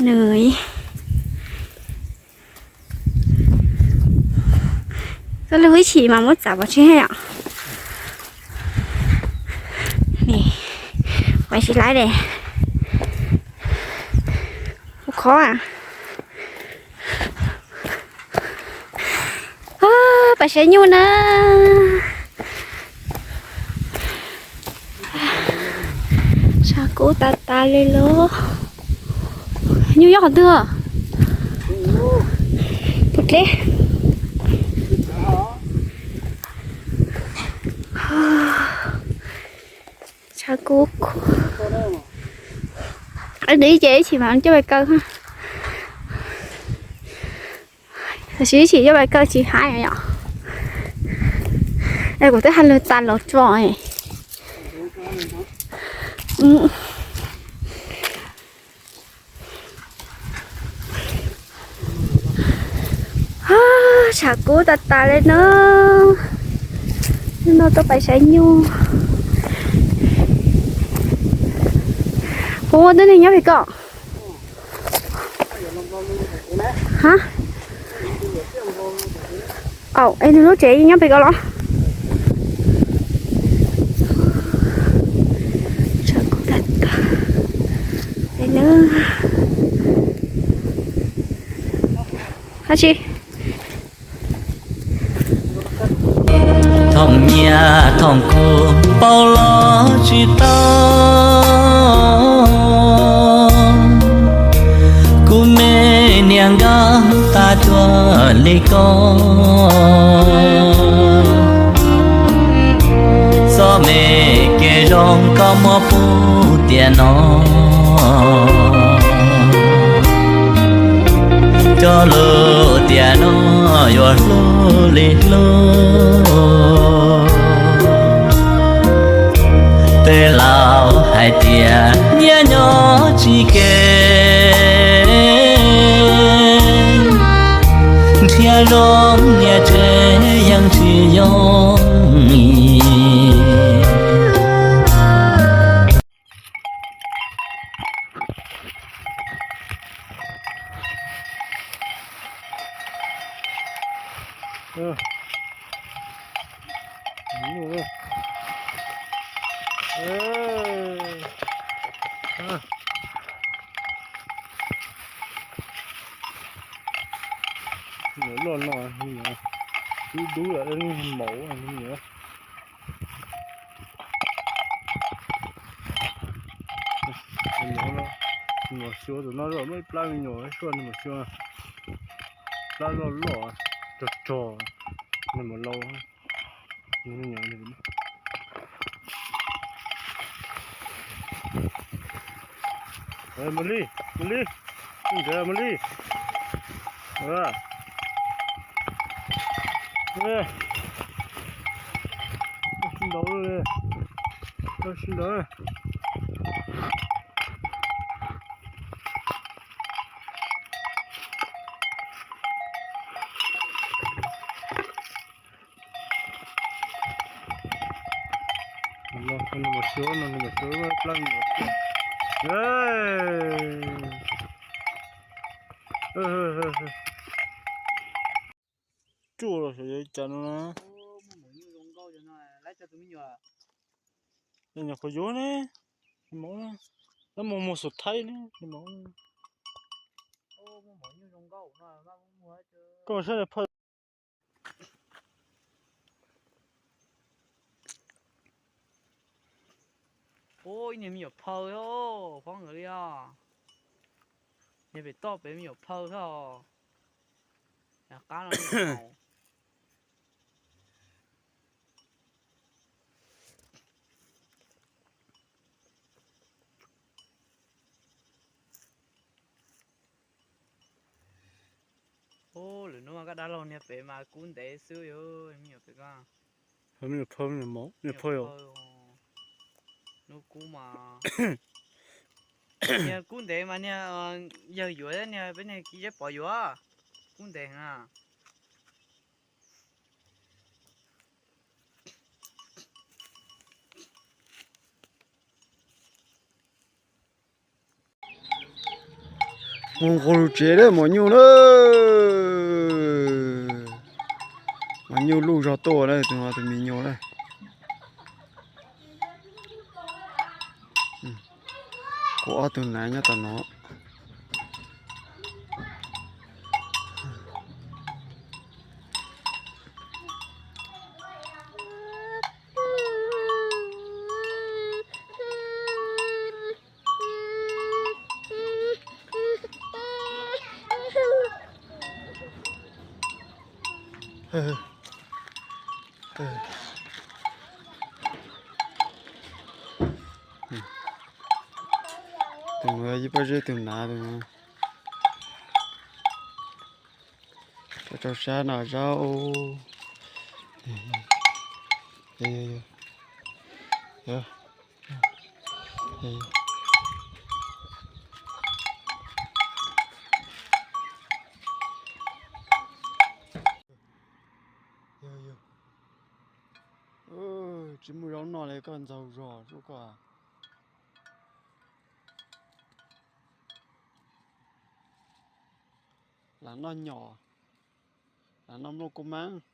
Nws, koj lub hwj chim mas muab txav pov tseg yom. Pais tsis laib li. Ua khov. Pais saib nyuj na. Tshav kub tas tas li lauj. Nyuj nyob qhov twg? Tus dleb. Tshav kub. Nws ib ce ib chim mas coj pais kaw. Tab sis ib chim coj pais kaw tsis hais yom. Es kuv twb hais lus tas los tso. Tshav kub tas tas li na. Hnub no tuaj pais saib nyuj. Puas muaj tib neeg nyob pem koj? Ha? Au, es nws lub tsev nyob pem koj los? Tshav kub tas tas li na. Dab tsi? Thoom nyiaj thoom kub paub los tsis tau, kuv me niag nkaj tas cuag li koj. Txoj me kev zoo koj muab pub tiam no, cog lus tiam no yuav hlub li hlub. Tej laus hais tias nyiaj nyob tsis kev, nrhiav zoo niam tsev yeej tsis yooj yim. Loj no, dub dub, maum me nyuam. Nws mam xyuas tus no loj, muaj ib plab me nyuam suaj nws mam xyuas. Plab loj loj, rog rog, nws mam laus. Mos Lis, Mos Lis, nkawd Mos Lis. Ntau, ntau. Tsuj los xyov yuav cas no na. Nyuam qhuav yuav ne, mus mus xus thaib ne, koj saib phaj. Ub, ib niag me nyuam phaw thiab, phob nkawd li os. Niag pem toj pem me nyuam phaw thiab os. Qab no. Ub, lwm hnub koj dab laug niag pem mas kub ntev xwb, me nyuam pem ko. Me nyuam phaw, me nyuam mov, me nyuam phaw yom. Hnub kub mas niag kub ntev mas niag yawg yuav niag peb niag kiv zeb pov yuav. Kub ntev heev na. Nqus lug tsev lawm mos nyuj na. Mos nyuj luj zog tuaj lawm, tus no tus me nyuam lawm. Kuv ob tug nav nyob tom no. Tus ib pob zeb tus nav tus no. Rau sab no zaub. Tsis muaj zaub noj li koj ntxaug zog suab koj. Lam noj nyom, lam noj nplooj kub mab.